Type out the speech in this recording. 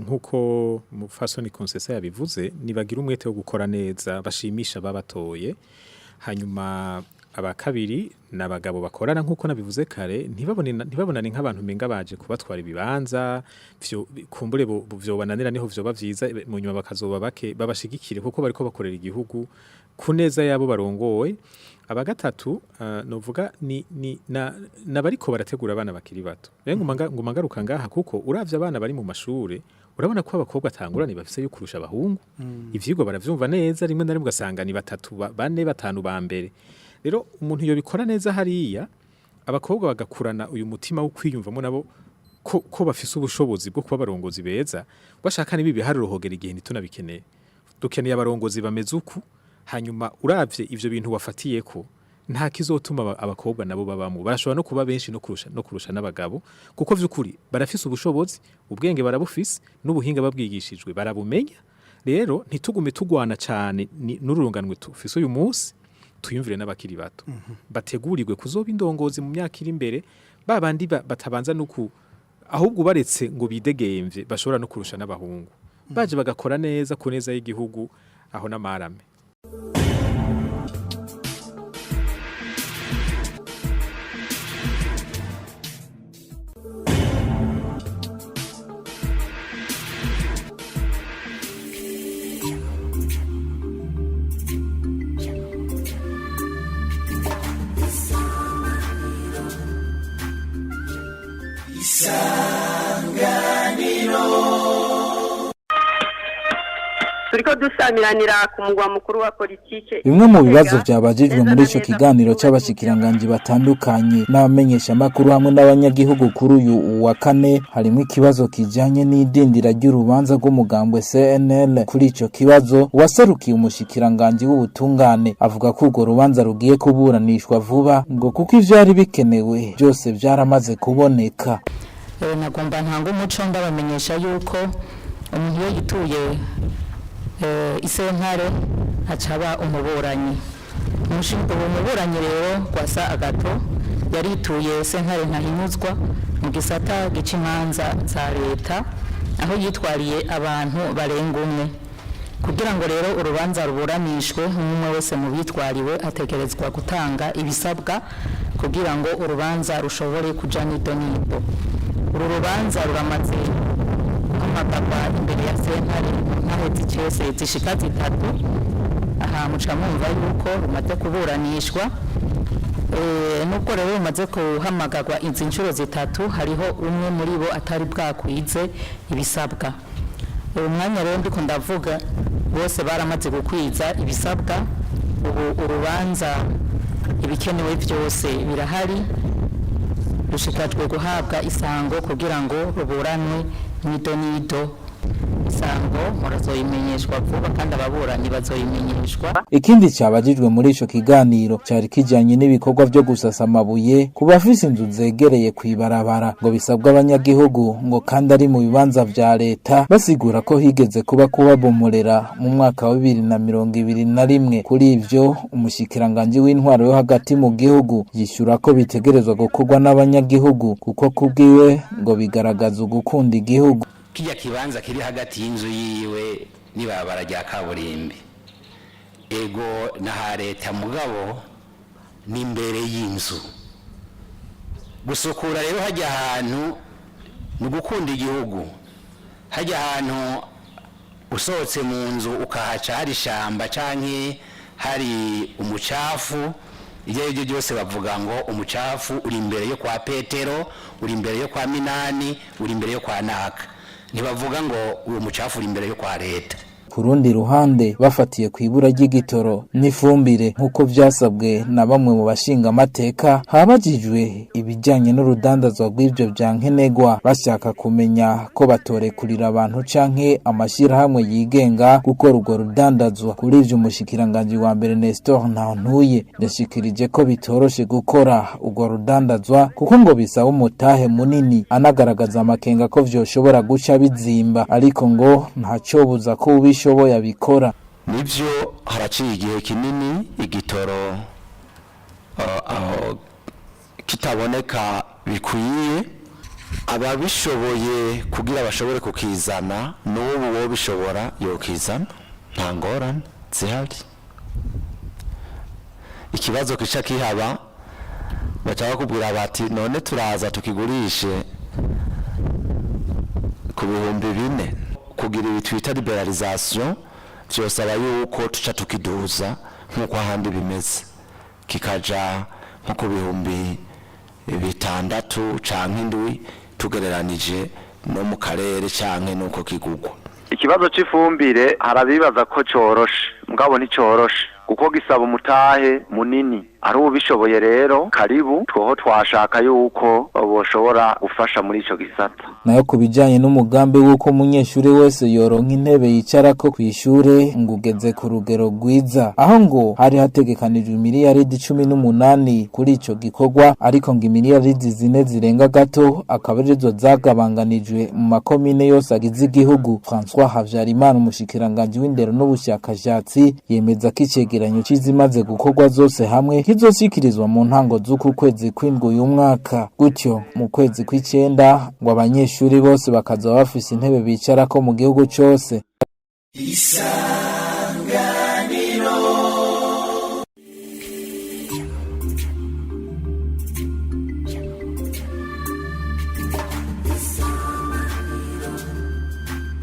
Nk'uko Mufasoni Concessa yabivuze, nibagira umwete wo gukora neza, bashimisha babatoye. Hanyuma aba kabiri ni abagabo bakorana, nk'uko nabivuze kare, ntibabonane nk'abantu menga baje kubatwara ibibanza kumbure vyobananira, niho vyoba vyiza mu nyuma bakazoba bake, babashigikire kuko bariko bakorera igihugu ku neza yabo barongoye. Aba gatatu, novuga ni na nabariko barategura abana bakiri bato. Rero nguma ngaruka ngaha, kuko uravye abana bari mu mashure, urabona ko abakobwa atangurane bafise yo kurusha abahungu. Ivyigwa baravyumva neza, rimwe na rimwe ugasanga ni batatu, bane, batanu ba mbere. Rero umuntu iyo bikora neza hariya, abakobwa bagakurana uyu mutima wo kwiyumvamo nabo ko bafise ubushobozi bwo kuba abarongozi beza, bashaka nibi biharuro hogera igihe ntitunabikeneye. Dukeneye abarongozi bameze uku. Hanyuma uravye ivyo bintu wafatiyeko, nta kizotuma abakobwa nabo babamwo, barashobora no kuba benshi no kurusha n'abagabo, kuko vy'ukuri barafise ubushobozi, ubwenge barabufise, n'ubuhinga babwigishijwe barabumenya. Rero ntitugume tugwana cane n'ururunganwe tufise uyu munsi, tuyumvire n'abakiri bato bategurirwe kuzoba indongozi mu myaka iri imbere, babandi batabanza nuku, ahubwo baretse ngo bidegemvye, bashobora no kurusha n'abahungu, baje bagakora neza ku neza y'igihugu. Aho n'amarame. Turiko dusamiranira ku mugwa mukuru wa politike. Bimwe mu bibazo vyabajijwe muri ico kiganiro c'abashikiranganji batandukanye n'abamenyeshamakuru hamwe n'abanyagihugu kuri uyu wa kane, harimwo ikibazo kijanye n'idindira ry'urubanza rw'umugambwe CNL. Kuri ico kibazo, uwaserukiye umushikiranganji w'ubutungane avuga ko urwo rubanza rugiye kuburanishwa vuba, ngo kuko ivyari bikenewe byose vyaramaze kuboneka. Nagomba ntanga umuco, ndabamenyesha yuko umuntu iyo yituye isentare acaba umuburanyi. Uwo muburanyi rero, Rwasa Agathon, yarituye sentare ntahinyuzwa mu gisata gica imanza za leta, aho yitwariye abantu barenga umwe. Kugira ngo rero urubanza ruburanishwe, umwe wese mu bitwariwe ategerezwa gutanga ibisabwa kugira ngo urubanza rushobore kuja nido nido. Uru rubanza ruramaze guhamagarwa imbere ya sentare ntahe zicese zishika zitatu. Aha muca mwumva yuko rumaze kuburanishwa. Nubwo rero rumaze guhamagarwa izi nshuro zitatu, hariho umwe muri bo atari bwakwize ibisabwa. Uwo mwanya rero ndiko ndavuga, bose baramaze gukwiza ibisabwa. Ubu urubanza ibikenewe byose birahari, rushikajwe guhabwa isango kugira ngo ruburanwe nido nido. Isango murazoyimenyeshwa vuba, kandi ababuranyi bazoyimenyeshwa. Ikindi cabajijwe muri ico kiganiro cari kijanye n'ibikorwa vyo gusasa amabuye ku bafise inzu zegereye kw'ibarabara, ngo bisabwa abanyagihugu, ngo kandi ari mu bibanza vya leta, basigura ko higeze kuba kubabomorera mu mwaka wa 2021. Kuri ivyo, umushikiranganji w'intwaro yo hagati mu gihugu yishyura ko bitegerezwa gukorwa n'abanyagihugu, kuko kubwiwe ngo bigaragaza ugukunda igihugu. Kijya kibanza kiri hagati y'inzu yiwe n'ibarabara rya kaburimbi, ego n'aha leta, mugabo ni imbere y'inzu. Gusukura rero hajya ahantu ni ugukunda igihugu. Hajya ahantu usohotse mu nzu ukahaca hari ishyamba canke hari umucafu, ibyo ari byo byose bavuga ngo umucafu uri imbere yo kwa Petero, uri imbere yo kwa Minani, uri imbere yo kwa naka. Ntibavuga ngo uwo mucafu uri imbere yo kwa leta. Ku rundi ruhande, bafatiye ku ibura ry'igitoro n'ifumbire nk'uko vyasabwe na bamwe mu bashinga amateka, habajijwe ibijyanye n'urudandazwa rw'ivyo vya nkenerwa, bashaka kumenya ko batorekurira abantu canke amashyirahamwe yigenga gukora urwo rudandazwa. Kuri ivyo, umushikiranganji wa mbere Nestor Ntantuye yashikirije ko bitoroshe gukora urwo rudandazwa, kuko ngo bisaba umutahe munini, anagaragaza amakenga ko vyoshobora guca bizimba, ariko ngo ntacobuza ko ubishoboye abikora. Nibyo, haraciye igihe kinini igitoro aho kitaboneka bikwiye. Ababishoboye kugira bashobore kukizana, n'ubu wobishobora yokizana, nta ngorane zihari. Ikibazo kica kihaba, baca bakubwira bati: "None turaza tukigurishe ku 4000?" Kugira ibi twita libéralisation vyosaba yuko tuca tukiduza nk'uko ahandi bimeze, kikaja nko ku 6000 canke 7, tugereranije no mu karere canke nuko kigugwa. Ikibazo c'ifumbire harabibaza ko coroshe, mugabo nticoroshe kuko gisaba umutahe munini. Ari ubishoboye rero, karibu. Twoho twashaka yuko boshobora gufasha muri ico gisata. Nayo ku bijanye n'umugambi w'uko umunyeshuri wese yoronka intebe yicarako kw'ishure, ngo ugeze ku rugero rwiza, aho ngo hari hategekanijwe miliyaridi 18 kuri ico gikorwa, ariko ngo imiliyaridi 4 zirenga gato akaba arizo zagabanganijwe mu makomine yose agize igihugu. François Havyarimana, umushikiranganji w'indero n'ubushakashatsi, yemeza ko icegeranyo c'izimaze gukorwa zose hamwe kizoshikirizwa mu ntango z'uku kwezi kw'indwi uyu mwaka. Gutyo mu kwezi kw'icenda ngo abanyeshuri bose bakazoba bafise intebe bicarako mu gihugu cose. Isanganiro.